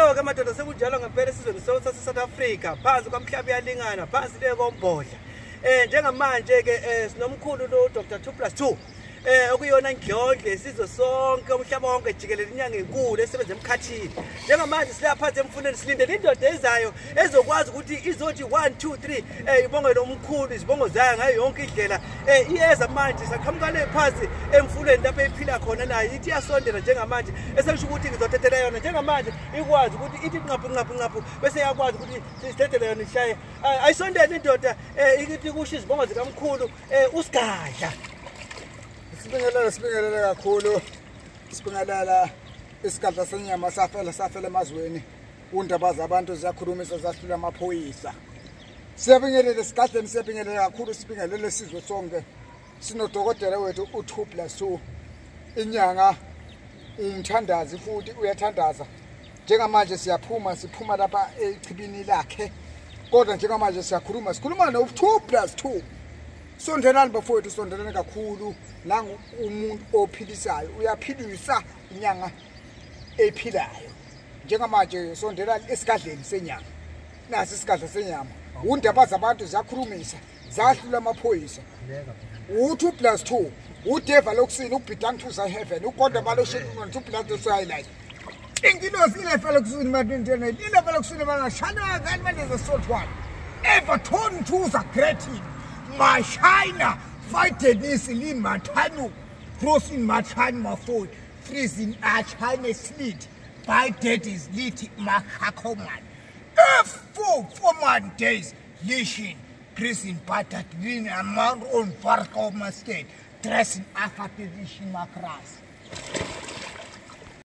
Yebo-ke madoda, sekunjalo ngempela esizweni sase-South Africa, phansi kwamhlaba uyalingana, phansi le kombodla. Njengamanje-ke sinomkhulu lo Dr. 2+2. Okuyona ndlondle isizwe sonke, umhlaba wonke jikelele, inyanga enkulu esebenza emkhathini. Njengamanje silapha emfuleni silindele indoda ezayo ezokwazi ukuthi izothi 1 2 3 ibongele omkhulu izibongo zayo ngayo yonke indlela. Iyeza manje saqhamuka le phansi emfuleni lapho ephila khona nayo ithi iyasondela njengamanje, esesho ukuthi ngizothathela yona njengamanje ikwazi ukuthi ithi nqaphu nqaphu nqaphu bese iyakwazi ukuthi sithethele yona ishaye. Ayisondele indoda ithi kusho izibongo zikamkhulu uSigadla. Sibingelele, sibingelele kakhulu. Sibingelela isigadla senyama safela emazweni. Undaba zabantu ziyakhulumisa zahlula amaphoyisa. Siyabingelela esigadleni, siyabingelela kakhulu, sibingelele sizwe sonke. Sinodokotela wethu u2+2. Inyanga umthandazi futhi uyathandaza. Njengamanje siyaphuma, siphuma lapha echibini lakhe. Kodwa njengamanje siyakhuluma, sikhuluma no2+2. Sondelani bafowethu, sondelani kakhulu. Nangu umuntu ophilisayo, uyaphilisa inyanga ephilayo. Njengamanje sondelani esigadleni senyama. Nasi isigadla senyama. Undaba zabantu ziyakhulumisa, zahlula amaphoyisa. U2+2, udeva lokusini, ubhidang to heaven, ukodwa baloshini 2+2 highlight. Ingilosi ilefela kusini ma-29, ilefela kusini ma-shana kanti manje the salt one. Everton to the great Mashina, fight this in Matanu, crossing Machan Mafod, freezing a China slit, by dead is lit Mahakoman. F4 4 man days, Lishin, prison battered green among on Farkoma state, dressing Afatishin Makras.